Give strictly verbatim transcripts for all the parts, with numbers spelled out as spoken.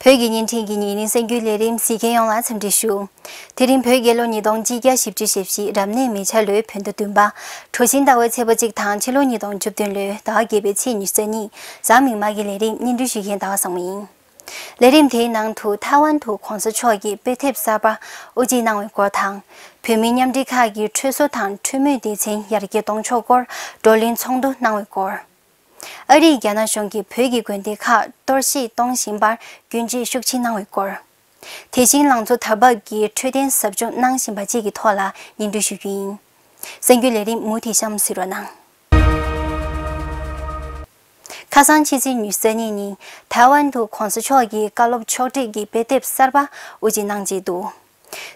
བོད་ཀྱི་བརྙན་འཕྲིན་གྱི་ཉིན་རེའི་གསར་འགྱུར་ལས་རིམ་གཟིགས་མཁན་ཡོངས་ལ་འཚམས་འདྲི་ཞུ། དེ་རིང་བོད་རྒྱལ་ལོ་ཉིས་སྟོང་གཅིག་བརྒྱ་བཞི་བཅུ་ཞེ་བཞི་རབ་གནས་མེ་བྱ་ལོའི་བོད་ཟླ་བདུན་པ། གྲོ་བཞིན་ཟླ་བའི་ཚེས་པ་གཅིག་དང་ཕྱི་ལོ་ཉིས་སྟོང་བཅུ་བདུན་ལོའི་ཟླ་བ་བརྒྱད་པའི་ཚེས་ཉི་ཤུ་རྩ་གཉིས། གཟའ་མིག་དམར་གྱི་ལས་རིམ་སྙན་སྒྲོན་ཞུ་མཁན་ཟླ་བ་བཟང་མོ་ཡིན། ལས་རིམ་དེའི་ནང་དུ་ཐའེ་ཝན་དུ་གོང་ས་མཆོག་གིས་དཔེ་དེབ་གསར་པ་དབུ་འབྱེད་གནང་བའི་སྐོར་དང་། བོད་མི་མཉམ་འབྲེལ་ཁག་གི་ཁྲོད་བཟོ་དང་ཁྲོད་མེད་སྡེ་ཚན་ཡར་རྒྱས་གཏོང་ཕྱོགས་སྐོར་བགྲོ་གླེང་ཚོགས་འདུ་གནང་བའི་སྐོར། ཨ་རིས་རྒྱ་ནག་གཞུང་གིས་བོད་ཀྱི་དགོན་སྡེ་ཁག་གཏོར་བཤིག་གཏོང་བཞིན་པར་སྐྱོན་བརྗོད་ཤུགས་ཆེ་གནང་བའི་སྐོར། དེ་བཞིན་ལང་ཚོ་དར་བབ་ཀྱི་འཕྲོད་བསྟེན་ཟབ་སྦྱོང་གནང་བཞིན་པ་བཅས་ཀྱི་ཐོག་ལ་སྙན་སྒྲོན་ཞུ་རྒྱུ་ཡིན། གསར་འགྱུར་ལས་རིམ་མུ་མཐུད་གཤམ་གསན་རོགས་གནང་། ཁ་སང་ཕྱི་ཚེས་ཉི་ཤུ་རྩ་གཉིས་ཉིན་ཐའེ་ཝན་དུ་གོང་ས་མཆོག་གི་བཀའ་སློབ་ཕྱོགས་སྒྲིག་གི་དཔེ་དེབ་གསར་པ་དབུ་འབྱེད་གནང་རྗེས་འདུག་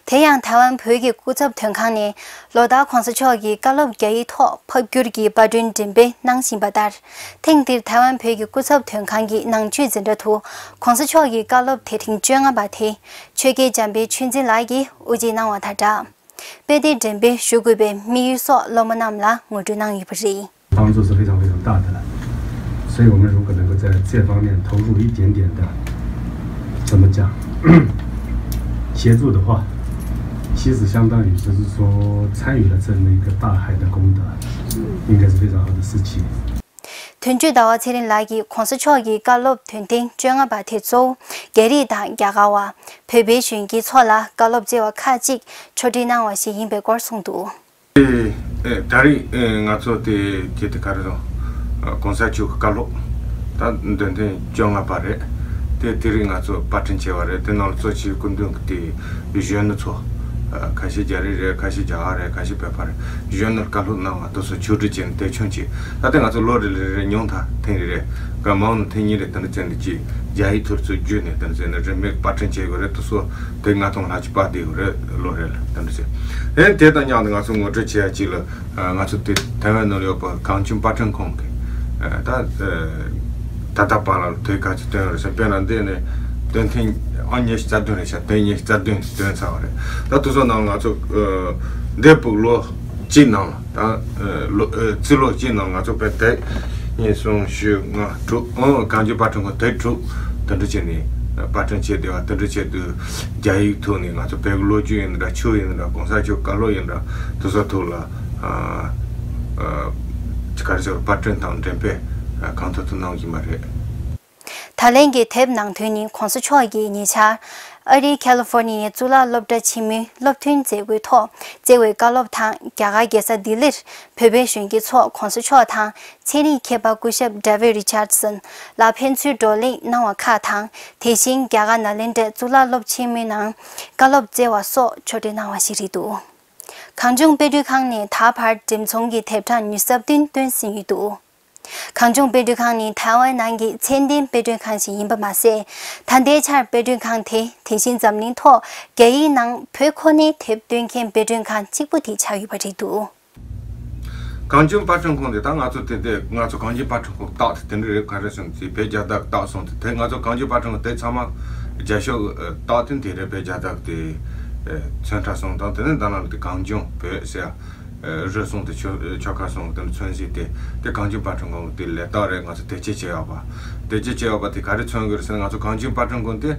དེ་ཡང་ཐའེ་ཝན་བོད་ཀྱི་སྐུ་ཚབ་དོན་ཁང་ནས་ལོ་ལྟར་གོང་ས་མཆོག་གི་བཀའ་སློབ་རྒྱ་ཡིག་ཐོག་ཕབ་བསྒྱུར་གྱི་པར་སྐྲུན་འགྲེམས་སྤེལ་གནང་བཞིན་པ་ལྟར། ཐེངས་འདིར་ཐའེ་ཝན་བོད་ཀྱི་སྐུ་ཚབ་དོན་ཁང་གི་ནང་ཆོས་འཛིན་གྲྭ་དུ་གོང་ས་མཆོག་གི་བཀའ་སློབ་དེ་ཐེངས་བཅོ་ལྔ་པ་དེ་ཆོས་རྒྱལ་འཇམ་དཔལ་ཆོས་འཛིན་ལགས་ཀྱིས་དབུ་འབྱེད་གནང་བ་དང་སྦྲགས། དཔེ་དེབ་འགྲེམས་སྤེལ་ཞུ་དགོས་པའི་དམིགས་ཡུལ་སོགས་སློབ་མ་རྣམས་ལ་ངོ་སྤྲོད་གནང་ཡོད་པ་རེད། 当做是非常非常大的了。所以我们如果能够在这方面投入一点点的，怎么讲，协助的话，其实相当于就是说参与了这么一个大海的功德，应该是非常好的事情。 དོན་གཅོད་ཟླ་བ་ཚེ་རིང་ལགས་ཀྱིས་གོང་ས་མཆོག་གི་བཀའ་སློབ་དོན་ཐེངས་བཅོ་ལྔ་པ་དེ་གཙོ་བོ་རྒྱ་རིགས་དང་རྒྱ་གར་བ། བོད་པའི་གཞོན་སྐྱེས་ཚོ་ལ་བཀའ་སློབ་སྩལ་བ་ཁག་ཅིག་ཕྱོགས་སྒྲིག་གནང་བ་ཞིག་ཡིན་པའི་སྐོར་གསུངས་འདུག་ཨེ་ཨེ་ད་རེས་ཨེ་ང་ཚོ་དེ་དེ་དེ་ག་རེ་རེད། ཨ་གོང་ས་མཆོག་གི་བཀའ་སློབ་ད་འདོན་ཐེངས་བཅོ་ལྔ་པ་རེད། དེ་དེ་རིང་ང་ཚོ་པར་སྐྲུན་བྱས་པ་རེད། དེ་ནང་ལ་གཙོ་ཆེའི་སྐུ་མདུན་གྱི་དེ་གཞོན་ནུ་ཚོ། ཨ་ཁ་ཤས་རྒྱ་རིགས་རེད། ཁ་ཤས་རྒྱ་གར་རེད། ཁ་ཤས་བོད་པ་རེད། གཞོན་ནུར་བཀའ་སློབ་གནང་བ་དེ་ཚོ་ཕྱོགས་སྒྲིག་བྱས་ནས་དེ་ཆུང་ཆེ་ད་ལྟ་ང་ཚོ་ལོ་རེ་རེ་རེ་ཉུང་མཐའ་ཐེངས་རེ་རེ་ག་མང་ན་ཐེངས་གཉིས་རེ་དེ་འདྲ་བྱས་ནས་ཅིག་རྒྱ་ཡིག་ཐོག་ཚུར་བསྒྱུར་ནས་དེ་འདྲ་བྱས་ནས་རིན་མེད་པར་སྐྲུན་བྱེད་དགོས་རེད། དེ་ཚོ་དེ་ལྔ་སྟོང་ལྷག་ཅིག་པར་བསྡད་ཡོད་རེད། ལོ་རེ་ལ་དེ་འདྲ་བྱས། ཨེ་དེ་དང་མཉམ་དུ་ང་ཚོ་ངོ་སྤྲོད་བྱེད་ཡ་ཅིག་ལ་ང་ཚོ་དེ་ཐའེ་ཝན་ནང་ལ་ཡོད་པ་གངས་ལྗོངས་པར་སྐྲུན་ཁང་གི་ད་ད་ལྟ་བར་ལ་དེ་ག་ཚོད་བཏོན་ཡོད་རེད་ཟེར། དཔེར་ན་འདི་ནས་བཏོན་ཐེངས་ཨང་ཉི་ཤུ་རྩ་བདུན་རེད་ཤག་དེ་ཉི་ཤུ་རྩ་བདུན་བཏོན་ཚར་བ་རེད། ད་དེ་ཚོ་ནང་ང་ཚོ་འདས་པའི་ལོ་གཅིག་ནང་ལ་ད་ལོ་རྩིས་ལོ་གཅིག་ནང་ང་ཚོ་དཔེ་དེབ་གཉིས་གསུམ་བཞི་ལྔ་དྲུག་ཨང་གངས་ལྗོངས་པར་སྐྲུན་ཁང་དེབ་དྲུག་དེ་འདྲ་བྱས་ནས་པར་སྐྲུན་བྱས་བསྡད་པ་དེ་འདྲ་བྱས་དུས་རྒྱ་ཡིག་ཐོག་ནས་ང་ཚོ་བོད་ཀྱི་ལོ་རྒྱུས་ཡིན་འདྲ། ཆོས་ཡིན་འདྲ། གོང་ས་མཆོག་བཀའ་སློབ་ཡིན་འདྲ། དེ་ཚོ་ཐོག་ལ་ཨ་ཨ་ག་རེ་ཟེར། པར་སྐྲུན་དང་འགྲེམས་སྤེལ་གང་ཐུབ་ཐུབ་གནང་བཞིན་པ་རེད། ད་ལན་གྱི་དེབ་ནང་དོན་ནི་གོང་ས་མཆོག་གིས་ཉེ་ཆར་ཨ་རིའི་ཁ་ལི་ཧྥོར་ནི་ཡའི་གཙུག་ལག་སློབ་གྲྭ་ཆེན་མོའི་སློབ་ཐོན་མཛད་སྒོའི་ཐོག་སྩལ་བའི་བཀའ་སློབ་དང་། རྒྱ་གར་རྒྱལ་ས་ལྡི་ལིར་བོད་པའི་གཞོན་སྐྱེས་ཚོགས་གོང་ས་མཆོག་དང་ཚན་རིག་མཁས་པ་སྐུ་ཞབས་ཌེ་ཝིཌ་རི་ཆར་སོན་ལ་ཕན་ཚུན་བགྲོ་གླེང་གནང་བ་ཁག་དང་། དེ་བཞིན་རྒྱ་གར་ནཱ་ལེནྡྲའི་གཙུག་ལག་སློབ་ཆེན་མོའི་ནང་བཀའ་སློབ་སྩལ་བ་སོགས་ཕྱོགས་སྒྲིག་གནང་བ་ཞིག་རེད་འདུག་གངས་ལྗོངས་དཔེ་སྐྲུན་ཁང་ནས་ད་བར་འགྲེམས་ཚོང་གི་དེབ་གྲངས་ཉི་ཤུ་རྩ་བདུན་བཏོན་ཟིན་ཡོད་འདུག་གངས་ལྗོངས་དཔེ་སྐྲུན་ཁང་ནི་ཐའེ་ཝན་ནང་གི་ཚད་ལྡན་དཔེ་སྐྲུན་ཁང་ཞིག་ཡིན་པ་མ་ཟད། ད་ལྟའི་ཆར་དཔེ་སྐྲུན་ཁང་དེ་དེ་བཞིན་འཛམ་གླིང་ཐོག་རྒྱ་ཡིག་ནང་བོད་ཁོ་ནའི་དེབ་བཏོན་མཁན་དཔེ་སྐྲུན་ཁང་གཅིག་པུ་དེ་ཆགས་ཡོད་པ་རེད་འདུག་གངས་ལྗོངས་པར་སྐྲུན་ཁང་དེ་ད་ང་ཚོ་དེ་དེ་ང་ཚོ་གངས་ལྗོངས་པར་སྐྲུན་ཁང་བཏགས་དེ་དེ་འདྲ་རེད། ག་རེ་ཟེར་ན་དེ་བོད་རྒྱལ་དར་བཏགས་སོང་དེ། དེ་ང་ཚོ་གངས་ལྗོངས་པར་སྐྲུན་ཁང་དེ་ཚང་མ་རྒྱ་ཤོག་བཏགས་དེ་དེ་རེད། བོད་རྒྱལ་དར་དེ་མཚོན་ཁྲ་གསུམ་དང་། དེ་ནས་ད་ནང་དེ་གངས་ལྗོངས་བོད་ཟེར་ཡ། རུ་གསུམ་དེ་ཆོ་ཆོ་ག་གསུམ་དེ་མཚོན་བྱེད་དེ་དེ་གངས་ལྗོངས་པར་སྐྲུན་ཁང་གི་དེ་ལས་རྟགས་རེད། ང་ཚོ་དེབ་སྐྱེལ་བྱས་ཡོད་པ། དེབ་སྐྱེལ་བྱས་ཡོད་པ་དེ་ག་རེ་མཚོན་གྱི་རེད་ཟེར་ན། ང་ཚོ་གངས་ལྗོངས་པར་སྐྲུན་ཁང་དེ་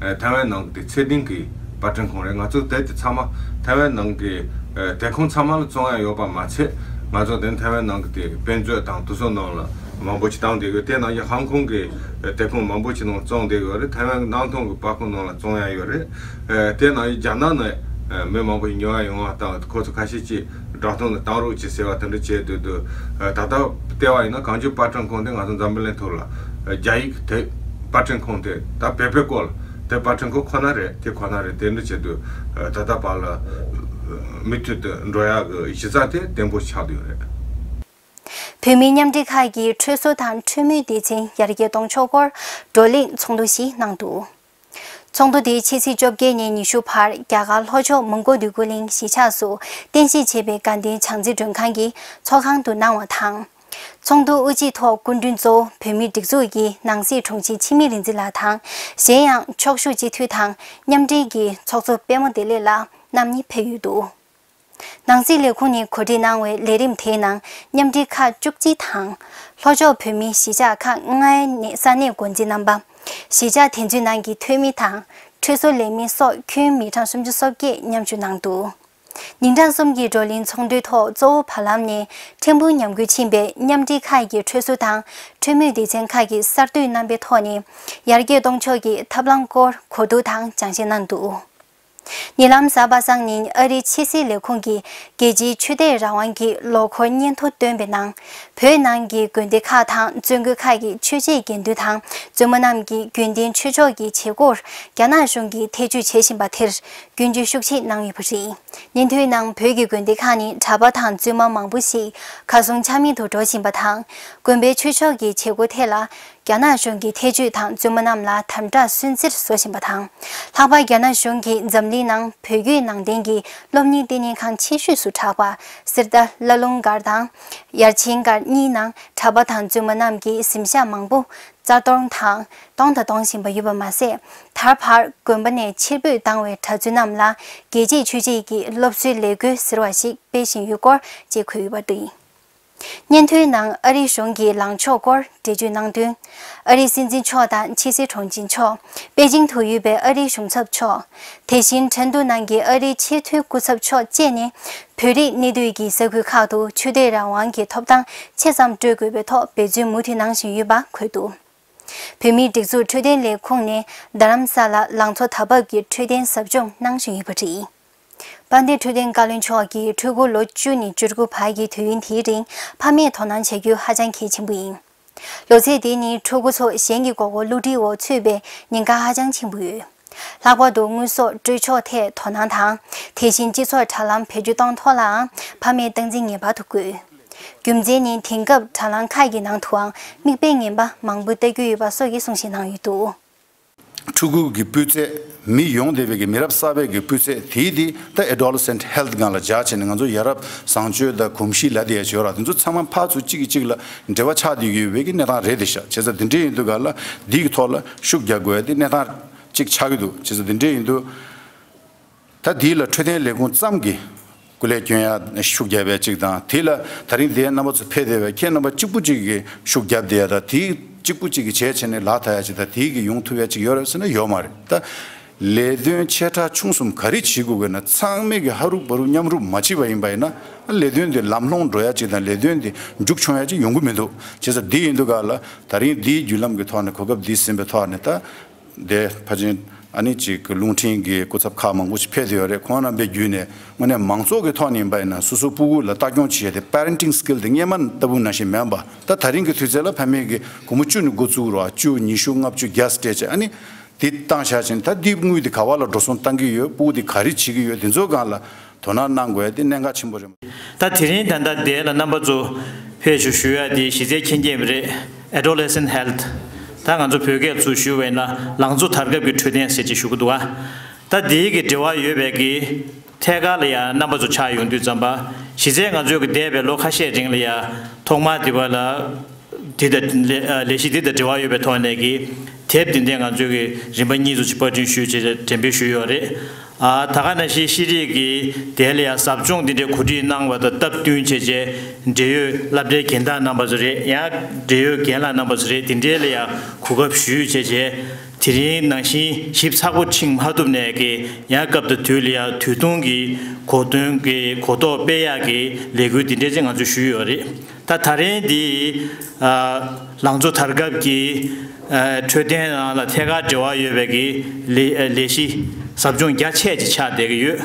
ཨ་ཐའེ་ཝན་ནང་གི་དེ་ཚད་ལྡན་གྱི་པར་སྐྲུན་ཁང་རེད། ང་ཚོ་དེབ་དེ་ཚང་མ་ཐའེ་ཝན་ནང་གི་ཨ་དེབ་ཁང་ཚང་མ་ལ་བཙོང་ཡ་ཡོད་པ་མ་ཚད། ང་ཚོ་དེ་ཐའེ་ཝན་ནང་གི་དེ་དཔེ་མཛོད་དང་དེ་ཚོ་ནང་ལ་མང་པོ་ཞིག་བཏང་བསྡད་ཡོད། དེ་ནང་བཞིན་ཧང་ཀོང་གི་ཨ་དེབ་ཁང་མང་པོ་ཞིག་ནང་བཙོང་བསྡད་ཡོད་རེད། ཐའེ་ཝན་ནང་ཐོག་གི་པར་ཁང་ནང་ལ་བཙོང་ཡ་ཡོད་རེད། ཨ་དེ་ནང་བཞིན་རྒྱ་ནག་ནས་ཨ་མི་མང་པོ་ཞིག་ཉོ་ཡ་ཡོང་བ་དང་། ཁོ་ཚོ་ཁ་ཤས་ཀྱིས་འགྲོ་སྟངས་ལ་བཏང་རོགས་གྱིས་ཟེར་བ་དེ་འདྲ་བྱས་དུས་དུས། ད་ལྟ་བལྟས་པ་ཡིན་ན་གངས་ལྗོངས་པར་སྐྲུན་ཁང་དེ་ང་ཚོ་འཛམ་བུ་གླིང་ཐོག་ལ་རྒྱ་ཡིག་དེབ་པར་སྐྲུན་ཁང་དེ་ད་བོད་པའི་སྐོར་ལ་དེབ་པར་སྐྲུན་ཁང་ཁོ་ན་རེད། དེ་ཁོ་ན་རེད། དེ་འདྲ་བྱས་དུས་ད་ལྟ་བར་ལ་མུ་མཐུད་དུ་འགྲོ་ཡག་གི་གཞི་རྩ་དེ་བརྟན་པོ་ཆགས་བསྡད་ཡོད་རེད། བོད་མིའི་མཉམ་འབྲེལ་ཁག་གིས་ཁྲོད་བཟོ་དང་ཁྲོད་མེད་སྡེ་ཚན་ཡར་རྒྱས་གཏོང་ཕྱོགས་སྐོར་བགྲོ་གླེང་ཚོགས་འདུ་ཞིག་གནང་འདུག་ཚོགས་འདུ་དེ་ཕྱི་ཚེས་བཅོ་བརྒྱད་ནས་ཉི་ཤུ་བར་རྒྱ་གར་ལྷོ་ཕྱོགས་མོན་གྷོ་འདོད་རྒུ་གླིང་གཞིས་ཆགས་སུ་རྟེན་གཞི་བྱས་པའི་དགའ་ལྡན་བྱང་རྩེ་མགྲོན་ཁང་གི་ཚོགས་ཁང་དུ་གནང་བ་དང་། ཚོགས་འདུ་དབུ་འབྱེད་ཐོག་སྐུ་མགྲོན་གཙོ་བོ་བོད་མིའི་སྒྲིག་འཛུགས་ཀྱི་ནང་སྲིད་དྲུང་ཆེ་འཆི་མེད་རིག་འཛིན་ལགས་དང་། གཞན་ཡང་ཕྱོགས་བཞུགས་སྤྱི་འཐུས་དང་མཉམ་འབྲེལ་གྱི་ཚོགས་གཙོ་པད་མ་བདེ་ལེགས་ལགས་རྣམ་གཉིས་ཕེབས་ཡོད་འདུག་ནང་སྲིད་ལས་ཁུངས་ནས་གོ་སྒྲིག་གནང་བའི་ལས་རིམ་དེའི་ནང་མཉམ་འབྲེལ་ཁག་བཅུ་གཅིག་དང་། ལྷོ་ཕྱོགས་བོད་མིའི་གཞིས་ཆགས་ཁག་ལྔའི་ས་གནས་འགོ་འཛིན་རྣམ་པ། གཞིས་ཆགས་དེ་ཚོའི་ནང་གི་འཐུས་མི་དང་། ཁྲུས་གསོལ་ལེན་མི་སོགས་ཁྱོན་མི་གྲངས་སུམ་ཅུ་སོ་བརྒྱད་མཉམ་ཞུགས་གནང་འདུག་ཉིན་གྲངས་གསུམ་གྱི་བགྲོ་གླེང་ཚོགས་འདུའི་ཐོག་གཙོ་བོ་བར་ལམ་ནས་ཕྲན་བུ་ཉམས་རྒུད་ཕྱིན་པའི་མཉམ་འབྲེལ་ཁག་གི་ཁྲུས་གསོལ་དང་ཁྲུས་མོས་སྡེ་ཚན་ཁག་གི་གསར་གཏོད་རྣམ་པའི་ཐོག་ནས་ཡར་རྒྱས་གཏོང་ཕྱོགས་ཀྱི་ཐབས་ལམ་སྐོར་གོ་བསྡུར་དང་སྦྱང་བཤད་གནང་འདུག་ཉེ་ལམ་གཟའ་པ་སངས་ཉིན་ཨ་རིའི་ཕྱི་སྲིད་ལས་ཁུངས་ཀྱིས་རྒྱལ་སྤྱིའི་ཆོས་དད་རང་དབང་གི་ལོ་འཁོར་སྙན་ཐོ་བཏོན་པའི་ནང་། བོད་ནང་གི་དགོན་སྡེ་ཁག་དང་བཙུན་དགོན་ཁག་གི་ཆོས་བྱེད་དགེ་འདུན་དང་བཙུན་མ་རྣམས་ཀྱིས་རྒྱུན་ལྡན་ཆོས་ཕྱོགས་ཀྱི་བྱེད་སྒོར་རྒྱ་ནག་གཞུང་གིས་ཐེ་ཇུས་བྱེད་བཞིན་པ་དེར་སྐྱོན་བརྗོད་ཤུགས་ཆེ་གནང་ཡོད་པ་རེད། སྙན་ཐོའི་ནང་བོད་ཀྱི་དགོན་སྡེ་ཁག་ནི་གྲྭ་པ་དང་བཙུན་མ་མང་པོ་ཞིག་གར་སོང་ཆ་མེད་དུ་འགྲོ་བཞིན་པ་དང་། དགོན་པའི་ཆོས་ཕྱོགས་ཀྱི་བྱེད་སྒོ་ཐད་ལ། རྒྱ་ནག་གཞུང་གི་ཐེ་ཇུས་དང་བཙུན་མ་རྣམས་ལ་དམ་དྲག་སུན་གཙེར་བཟོ་བཞིན་པ་དང་། ལྷག་པར་རྒྱ་ནག་གཞུང་གིས་འཛམ་གླིང་ནང་བོད་བརྒྱུད་ནང་བསྟན་གྱི་སློབ་གཉེར་ལྟེ་གནས་ཁང་ཆེ་ཤོས་སུ་གྲགས་པ་གསེར་རྟ་བླ་ལུང་སྒར་དང་ཡར་ཆེན་སྒར་གཉིས་ནང་གྲྭ་པ་དང་བཙུན་མ་རྣམས་ཀྱི་གཟིམ་ཤག་མང་པོ་རྩ་གཏོར་དང་སྟོང་དང་གཏོང་བཞིན་པ་ཡོད་པ་མ་ཟད། ད་བར་དགོན་པ་ནས་ཕྱིར་འབུད་བཏང་བའི་གྲྭ་བཙུན་རྣམས་ལ་རྒྱལ་གཅེས་ཆོས་གཅེས་ཀྱི་སློབ་གསོའི་ལས་འགུལ་ཟེར་བ་ཞིག་སྤེལ་བཞིན་ཡོད་སྐོར་བཅས་འཁོད་ཡོད་པ་རེད། སྙན་ཐོའི་ནང་ཨ་རིའི་གཞུང་གི་ལངས་ཕྱོགས་སྐོར་འགྲེལ་བརྗོད་གནང་དོན། ཨ་རིའི་སྲིད་འཛིན་མཆོག་དང་ཕྱི་སྲིད་དྲུང་ཆེ་མཆོག་པེ་ཅིང་དུ་ཡོད་པའི་ཨ་རིའི་གཞུང་ཚབ་མཆོག་དེ་བཞིན་ཁྲེན་ཏུའུ་ནང་གི་ཨ་རིའི་ཆེས་མཐོའི་སྐུ་ཚབ་མཆོག་བཅས་ནས། བོད་རིགས་གནས་སྡོད་ཀྱི་ས་ཁུལ་ཁག་ཏུ་ཆོས་དད་རང་དབང་གི་ཐོབ་ཐང་ཆེ་ཙམ་སྤྲོད་དགོས་པའི་ཐོག་འབད་བརྩོན་མུ་མཐུད་གནང་བཞིན་ཡོད་པ་འཁོད་འདུག་བོད་མིའི་སྒྲིག་འཛུགས་འཕྲོད་བསྟེན་ལས་ཁུངས་ནས་རྡ་རམ་ས་ལ་ལང་ཚོ་དར་འབབ་ཀྱི་འཕྲོད་བསྟེན་ཟབ་སྦྱོང་གནང་བཞིན་ཡོད་པ་རེད། དཔལ་ལྡན་འཕྲོད་བསྟེན་བཀའ་བློན་མཆོག་གིས་ཕྲུ་གུ་ལོ་བཅུ་ནས་བཅུ་དགུ་བར་གྱི་དུས་ཡུན་དེའི་རིང་ཕ་མས་དོ་སྣང་བྱ་རྒྱུ་ཧ་ཅང་གལ་ཆེན་པོ་ཡིན། ལོ་ཚད་དེ་ནི་ཕྲུ་གུ་ཚོ་གཞན་གྱི་མགོ་སྐོར་བསླུ་བྲིད་འོག་ཚུད་པའི་ཉེན་ཁ་ཧ་ཅང་ཆེན་པོ་ཡོད། ལྷག་པར་དུ་དངོས་ཟོག་སྤྲོད་ཕྱོགས་ཐད་དོ་སྣང་དང་། དེ་བཞིན་སྤྱི་ཚོགས་དྲ་ལམ་བེད་སྤྱོད་གཏོང་ཐོག་ལའང་ཕ་མས་སྟངས་འཛིན་ངེས་པར་དུ་དགོས། རྒྱུ་མཚན་ནི་དེང་སྐབས་དྲ་ལམ་ཁག་གི་ནང་དུའང་མིག་དཔེ་ངན་པ་མང་པོ་ལྟ་རྒྱུ་ཡོད་པ་སོགས་ཀྱི་གསུང་བཤད་གནང་ཡོད་འདུག་ཕྲུ་གུ་གི་སྤུས་ཚད། མི་ཡོང་བསྡད་པའི་གི་མི་རབས་གསར་པའི་གི་སྤུས་ཚད་དེའི་དེ་ད་adolescent health སྒང་ལ་སྦྱར་བྱས་ནས་ང་ཚོ་ཡ་རབས་བཟང་སྤྱོད་དང་གོམས་གཤིས་ལབ་བསྡད་ཡ་ཅིག་ཡོད་ར། དེ་ཚོ་ཚང་མ་ཕར་ཚུར་གཅིག་གིས་གཅིག་ལ་འབྲེལ་བ་ཆགས་བསྡད་ཀྱི་ཡོད་པའི་གི་གནས་སྟངས་རེད་དེ་ཤག་བྱས་ཙང་དེ་འདྲ་ཡིན་དུས་ག་ལ་འདི་གི་ཐོག་ལ་ཤུགས་རྒྱག་དགོས་ཡ་དེ་གནས་སྟངས་གཅིག་ཆགས་ཀྱི་འདུག་བྱས་ཙང་དེ་འདྲ་ཡིན་དུས། ད་དེ་ལ་འཕྲོད་བསྟེན་ལས་ཁུངས་ཙམ་གྱིས་སྐུ་ལས་སྐྱོན་ཡ་ཤུགས་རྒྱབ་ཡ་གཅིག་དང་། དེ་ལ་ད་རིང་དེ་རྣམ་པ་ཚོ་ཕེབས་བསྡད་པའི་ཁྱེད་རྣམ་པ་གཅིག་པུ་གཅིག་གིས་ཤུགས་རྒྱབ་བསྡད་ཡ་དང་། དེ་གཅིག་པུ་གཅིག་གིས་བྱས་བྱས་ནས་ལག་ཐག་ཡ་གཅིག་དང་། དེ་གིས་ཡོང་ཐུབ་ཡ་གཅིག་ཡོད་རེད་ཟེར་ན་ཡོད་མ་རེད། ད་ལས་དོན་ཆེ་ཕྲ་ཆུང་གསུམ་ག་རེ་བྱེད་དགོས་དགོས་ན་ཚང་མས་ཀྱི་ཧ་རུབ་བ་རུབ་མཉམ་རུབ་མ་བྱས་པ་ཡིན་པ་ཡིན་ན། ལས་དོན་དེ་ལམ་ལྷོང་འགྲོ་ཡ་གཅིག་དང་། ལས་དོན་དེ་མཇུག་མཆོང་ཡ་གཅིག་ཡོང་གི་མི་འདུག་བྱས་ཙང་དེ་ཡིན་དུས་ག་ལ་ད་རིང་འདིའི་བརྒྱུད་ལམ་གྱི་ཐོག་ནས་གོ་སྐབས་འདི་ཟིན་པའི་ཐོག་ནས་ད། དེ་ཕལ་ཆེར་ཨ་ནི་ཅིག་རླུང་འཕྲིན་གྱི་སྐུ་ཚབ་ཁག་མང་པོ་ཞིག་ཕེབས་བསྡད་ཡོད་རེད། ཁོང་རྣམ་པའི་བརྒྱུད་ནས་དངོས་གནས་མང་ཚོགས་ཀྱི་ཐོག་ནས་ཡིན་པ་ཡིན་ན་སོ་སོ་སྤུ་གུ་ལ་ལྟ་སྐྱོང་བྱེད་ཡ་དེ་parenting skill དེ་སྔས་མ་ལྟ་བུ་ནང་བཞིན་མིན་པ། ད་ད་རིང་གི་དུས་ཚོད་ལ་ཕ་མས་ཀྱི་སྒོར་མོ་བཅུ་ནས་འགོ་བཙུགས་རོགས། བཅུ། ཉི་ཤུ། ལྔ་བཅུ། བརྒྱ་སྤྲད་བྱས། ཨ་ནི་དེ་བཏང་བཞག་ཕྱིན་ད་དེ་དངུལ་དེ་ག་བ་ལ་འགྲོ་སོང་བཏང་གི་ཡོད། སྤུ་གུ་དེ་ག་རེ་བྱེད་ཀྱི་ཡོད། དེ་ཚོ་སྒང་ལ་དོ་སྣང་གནང་དགོས་ཡ་དེ་གནད་འགག་ཆེན་པོ་རེད། ད་དེ་རིང་ད་ལྟ་དེ་ལ་རྣམ་པ་ཚོ་ཕེབས་བཞུགས་ཞུ་ཡ་དེ་གཞི་རྩའི་མཁྱེན་རྒྱ་རེད། Adolescent Health། ད་ང་ཚོ་བོད་སྐད་ཚུར་ཞུ་བས་ན་ལང་ཚོ་དར་སྐབས་ཀྱི་འཕྲོད་བསྟེན་ཟེར་ཅིག་ཞུ་གི་འདུག་ཨ། ད་དེའི་གི་འབྲེལ་བ་ཡོད་པའི་གི་ཐད་ཀར་ལ་ཡ་རྣམ་པ་ཚོ་ཆགས་ཡོང་དུས་ཙམ་པ། གཞི་རྩའི་ང་ཚོའི་གི་འདས་པའི་ལོ་ཁ་ཤས་རིང་ལ་ཡ་ཐོག་མར་དེ་བ་ལ་དེ་དང་ལས་ལས་གཞི་དེ་དང་འབྲེལ་བ་ཡོད་པའི་ཐོག་ནས་གི་དེབ་དེ་འདྲས་ང་ཚོའི་གི་རིམ་པ་གཉིས་ཙམ་ཅིག་པར་སྐྲུན་ཞུས་བྱས་འགྲེམས་སྤེལ་ཞུས་ཡོད་རེད། ཨ། ད་ག་ནང་བཞིན་ཤེས་རིག་གི་དེ་ལ་ཡང་ཟབ་སྦྱོང་འདི་འདྲའི་གོ་སྒྲིག་གནང་བ་དང་སྟབས་བསྟུན་བྱས་རྗེས་འབྲེལ་ཡོད་སློབ་གྲྭའི་རྒན་བདག་རྣམ་པ་ཚོ་རེད། ཡང་འབྲེལ་ཡོད་རྒན་ལགས་རྣམ་པ་ཚོ་རེད། དེ་འདྲའི་ལ་ཡང་གོ་སྐབས་ཞུས་བྱས་རྗེས་དེ་རིང་ནང་བཞིན་ཞིབ་ཚགས་པོ་ཁྲིད་མ་ཐུབ་ནས་ཀྱི་ཡང་སྐབས་དང་དུས་ལ་ཡང་དུས་ཐུང་གི་གོ་སྟོན་གྱི་གོ་རྟོགས་སྤེལ་ཡག་གི་ལས་འགུལ་འདི་འདྲའི་ཅིག་ང་ཚོས་ཞུས་ཡོད་རེད། ད་ད་རིང་འདི་ཨ་ལང་ཚོ་དར་སྐབས་ཀྱི་ཨ་འཕྲོད་བསྟེན་ནང་ལ་ཐད་ཀར་འབྲེལ་བ་ཡོད་པའི་གི་ལས་ལས་གཞི་ཟབ་སྦྱོང་རྒྱ་ཆེ་ཅིག་ཆགས་བསྡད་ཀྱི་ཡོད།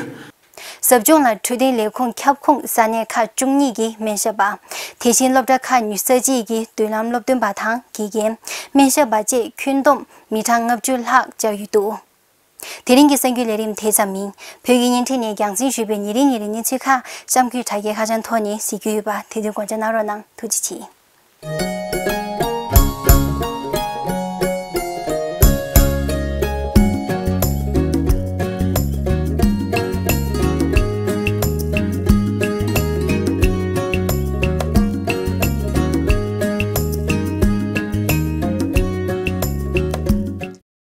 ཟབ་སྦྱོང་ལ་འཕྲོད་བསྟེན་ལས་ཁུངས་ཁྱབ་ཁོངས་ས་གནས་ཁག་བཅུ་གཉིས་ཀྱི་སྨན་ཞབས་པ། དེ་བཞིན་སློབ་གྲྭ་ཁག་ཉི་ཤུ་རྩ་གཅིག་གི་མདུན་ལམ་སློབ་སྟོན་པ་དང་དགེ་རྒན། སྨན་ཞབས་པ་བཅས་ཁྱོན་བསྡོམས་མི་གྲངས་ལྔ་བཅུ་ལྷག་བཅར་ཡོད་འདུག་དེ་རིང་གི་གསར་འགྱུར་ལས་རིམ་དེ་ཙམ་ཡིན། བོད་ཀྱི་བརྙན་འཕྲིན་ནས་རྒྱང་སྲིང་ཞུས་པའི་ཉིན་རེ་ཉིན་རེའི་གནས་ཚུལ་ཁག་གཤམ་འཁོད་དྲ་རྒྱའི་ཁ་བྱང་ཐོག་ནས་གཟིགས་རྒྱུ་ཡོད་པ་དེ་དུས་དགོངས་འཇགས་གནང་རོགས་གནང་། ཐུགས་རྗེ་ཆེ།